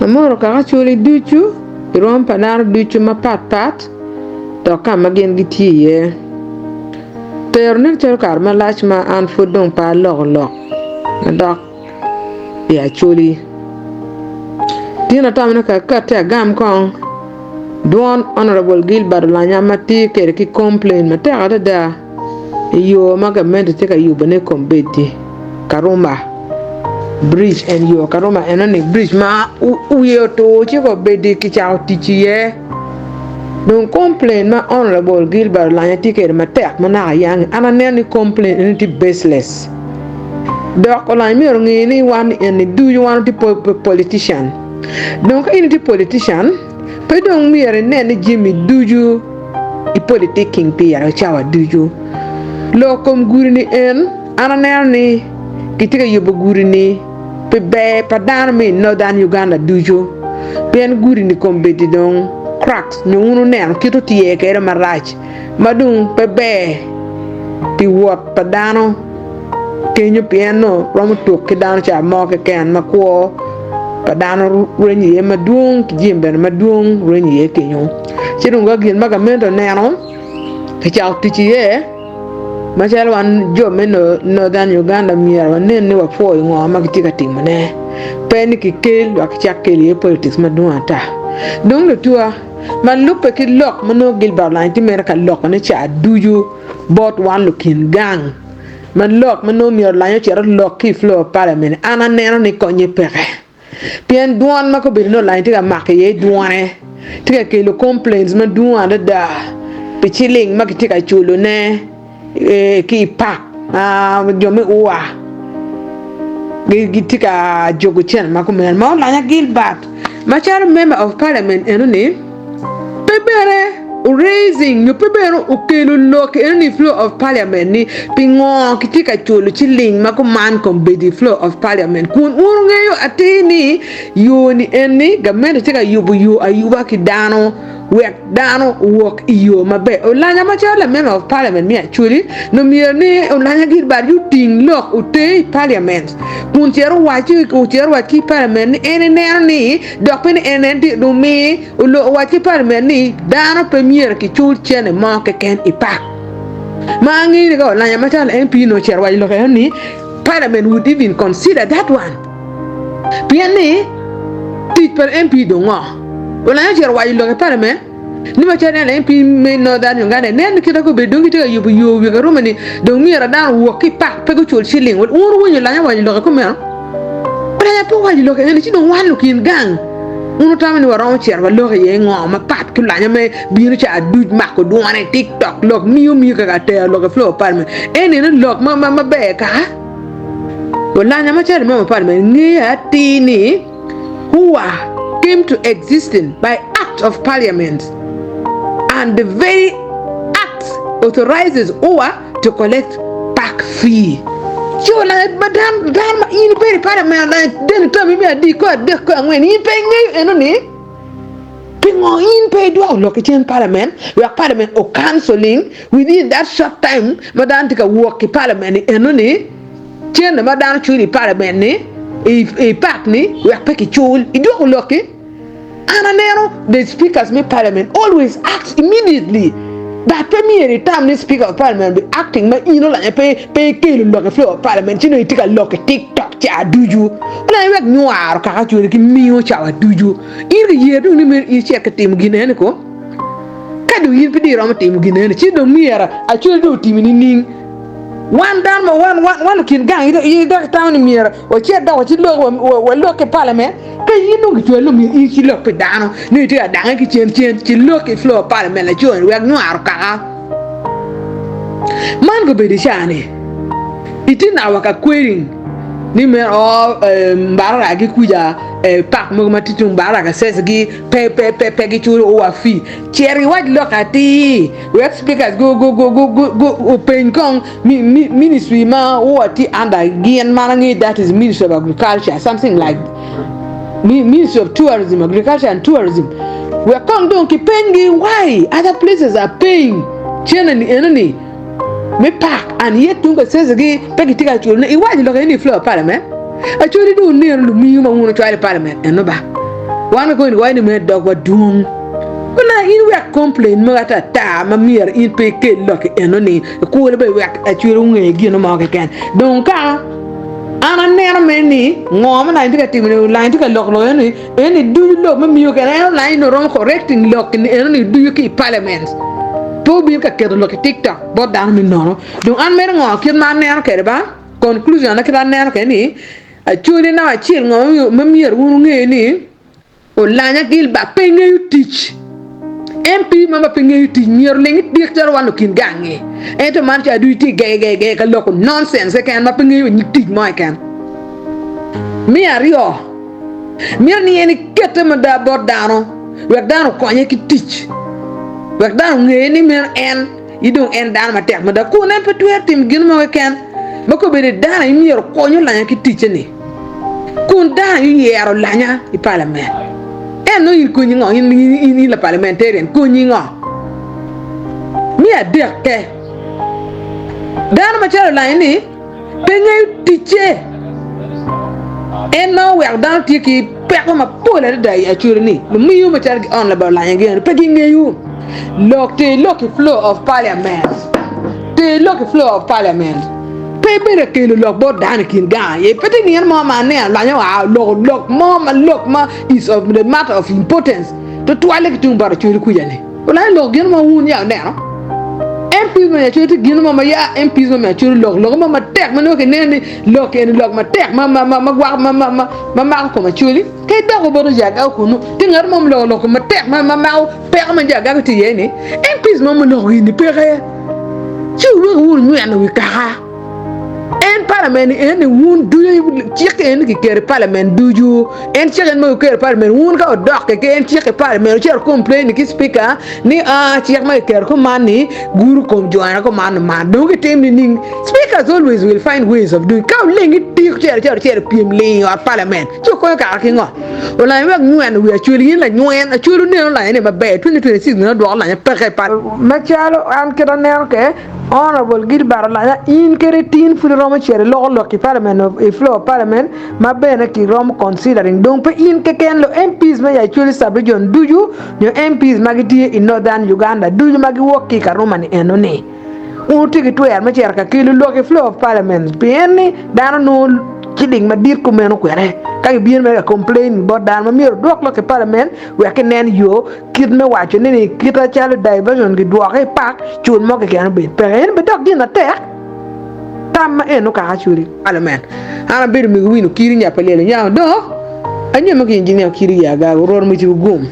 Amoro kaka Acholi ducu i rwom pa dano ducu mapat pat dok ka ma gin gitye iye. Tero nen calo kare malac ma an pud dong pe aloko lok madok i Acholi. Tin atamo ni ka akatti agam kong dwon Honourable Gilbert Olanya ma tye kwede ki complain matek adada i yo ma gamente tye ka yubone kombeddi Karuma bridge en yo Karuma enoni bridge ma wiye otur ci kombeddi kicako tic iye. Dong complain ma Honourable Gilbert Olanya tye kwede matek ma naka yangi an aneno ni complain eni tye baseless dok Olanya myero onge ni wan eni ducu wan watye politician dong ka in itye politician pe dong myero inen ni jami ducu i politicking pire cawa ducu. Lok kom gudi ni en an aneno ni kitye ka yubo gudi ni pi ber pa dano me i Northern Uganda ducu pien gudi-ni kombeddi dong cracks nyo wun wuneno kit otyer kwede marac ma dong pe ber pi wot pa dano kenyo pien nongo romo tuk ki dano ca mo keken ma kwo pa dano rwenyo iye madwong ki jami bene madwong rwenyo iye kenyo. Ci dong ka gin ma gamente oneno kicako tic iye. Macalo wan jo me Northern Uganda myero wanen ni wapwoyo ngo ma gitye ka timone, pe ni kikel wek kicak kelo iye politics madwong ata. Dong lutuwa, ma lubbe ki lok ma nongo Gilbert Olanyo tye mere ka lokone ca ducu bot wan lukin gang, ma lok ma nongo myero Olanyo ocit olok ki i floor of parliament, an aneno ni konye peke. Pien dwon ma kobedo ni Olanyo tye ka mako iye dwone tye ka kelo complaints madwong adada pi ciling ma kitye ka culone ki i pak jo me UA gitye ka jogo cente ma kumeno ma Olanya Gilbert macalo member of parliament enoni Pe bene o raising nyo pe bene okelo lok eno ni floor of parliament ni pingo kitye ka culo ciling ma kuman kombeddi i floor of parliament kun wun wungeyo atir ni yo ni eni gamente tye ka yubo yo ayuba ki dano wek dano owok i yo maber. Olanya macalo la member of parliament me Acholi nongo myero ni Olanya Gilbert oting lok oter i parliament kun cito owac ocito owac ki i parliament ni en eneno ni dok pe ni en en tye omi Olok owac ki Parliament ni dano pe myero kicul cene mo keken i pak. Ma angeyo ni ka olanya macalo MP nongo ocito owaco lok eno ni Parliament would even consider that one. Pien ni tic pa MP dong ngo? Olanya ocito owaco lok i Parliament ni macalo en MP me Northern Uganda inen ni kite gubedo dong gitye ka yubo yo wi Karuma ni dong myero dano owok ki i pak pe gucul ciling. Wun wuwinyo olanya owaco lok i kumeno? Olanya pe owaco lok eno ci dong wan lukin gang wun wutamo ni waromo cito walok iye ngo mapat ki olanya me bino ca aduc mako dwone tik tok lok miyo miyo kaka tero lok i floor of parliament eni eno lok ma ma maber kaka olanya macalo member of parliament ngeyo atir ni who are came to existence by act of parliament and the very act authorizes UWA to collect park fee. Ci olanya ma dano dano ma in ibedo i parliament olanya deno tami me adi ko adek ko angwen in pe ingeyo eno ni pingo in pe idwoko lok ki cen parliament wek parliament o cancelling within that short time ma dano tye ka wok ki parliament ni eno ni cene ma dano culo i parliament ni i park ni wek pe kicul idwoko lok ki An aneno the speakers me parliament always act immediately but pe myero itam ni speaker of parliament be acting ma in olanya pe pe ikelo lok i floor of parliament ci nongo itye ka lok i tiktok ca ducu olanya wek nywaro kaka cweri ki mingo cawa ducu in ki yer dong ni myero icit ka timo gin eni ko ka dong in pe dong iromo timo gin eni ci dong myero acwali dong otimi nining Wan dano ma wan wan wan lukin gang dok itamo ni myero wacit dok wacilok walok i parliament ka in dong kicwali dong myero in cilok pi dano nongo itye ka dange ki cen cen cilok i floor parliament laco ni wek nywaro kaka man gubedo i caa ni itye naka wa ka querying ni meno oo mbarara ki kuca pak mogo ma tye tung mbarara kasese gi pe pe pe pe giculo wa fee cit iwac lok atir. Wek speakers gu gu gu gu gu gu openy kong mi mi ministry ma wua tye under gin ma an angeyo that is ministry of agriculture something like mi ministry of tourism agriculture and tourism wek kong dong ki peny gi why other places are paying cene ni eno ni me park and yet tung kasese gi pe gitye ka culo ne iwaco lok eni i floor of parliament acholi dong oneno lumiyo ma wun wucwalo i parliament eno ba. Wan kikome ni waco ni mere dogwa dwong. Ola in wek complain mogo ata ata ma myero in pe ikel lok eno ni ikule bene wek acwele onge gino mo keken. Dong ka an aneno mere ni ngo ma lany tye ka timo ni lany tye ka lok lok eno ni eno ni ducu lok me miyo kene en olany ni romo correcting lok ni eno ni ducu ki i parliament pe obino ka keto lok i tiktok bot dano me nono. Dong an mere ngo kit ma aneno kwede ba conclusion na kit ma aneno kwede ni Acholi namba acel ngo ma myero wun wunge ni Olanya Gilbert pe ngeyo tic. MP ma ma pe ngeyo tic myero oling itik calo wan lukin gangi. Ento man ca adui tye gegegege ka loko nonsense keken ma pe ngeyo wa nyig tic mo keken. Me aryo, mito ni en ikette mada bot dano wek dano okonye ki tic. Wek dano onge ni meno en. I dong en dano matek mada kun en pe twero timo gin mo keken ma kobedo dano aye myero okony olanya ki ticce-ni, kun dano aye oyero olanya i palament. En nongo in konyi ngo? In, in, in lapalimentarian konyi ngo? Me adekke, dano macalo olanya-ni pe ngeyo ticce. En ma oweko dano tye ki peko mapol adada i Acholi ni lumiyo macalo gi on laba olanya gin pe gingeyo lok ter lok i floor of parliament ter lok i floor of parliament pe ibedo ka kelo lok bot dano i kin gang aye pe tye nino mo ma aneno olanya oa oloko lok mo ma lok ma is of the matter of importance tutwalle ki tung bot Acholi kuca ni. Olanya lok gin mo wun ya wuneno. MPs me Acholi tye gin mo ma ya MPs me Acholi lok lok mo matek ma nongo kineno ni lok eni lok matek ma ma ma ma gwako ma ma ma ma mako kom Acholi. Ka idoko bot Ojagago kunu tye ngat mo muloko lok matek ma ma mako peko ma Jagago tye iye ni MPs mo muloko gini peke. Ci wuweko wun wunyweno wi kaka. En parliament eni wun ducu cik eni kiketo i parliament ducu en cik eni ma kiketo i parliament wun ka wudok ki en cik i parliament wucito complain ki speaker ni aa cik ma kiketo kuman ni gudo kom jo ena kuman man dong gitim nining speakers always will find ways of doing ka wuling itik wucito acito wucito pyem ling i ot parliament ci wukonyo kare ki ngo olanya wek nyweno wi acholi in lanywen acholi wunen olanya ni maber 2026 bene odwoko olanya peke i parliament macalo an kit aneno ke Honourable Gilbert Olanya in kede tin pud iromo cito iloko lok i parliament i floor of parliament ma bene ki romo considering dong pe in keken lo MPs me Acholi sub region ducu nyo MPs ma gitye i Northern Uganda ducu ma giwok ki i Karuma ni eno ni wun wutye ki twero me cito ka kelo lok i floor of parliament pien ni dano nongo ciling madit kumeno kwede ka gibino mere ka complain bot dano ma myero odwok lok i parliament wek kinen yo Kit me waco ni ni kita calo diversion gidwoke i pak cul mo keken obed peke en bed dok gin matek tam ma eno kaka culi. Parliament. An abedo mego wino kiri nya pa lyel onyango do anyomme ki engineer kiri i agago rwot omici gum.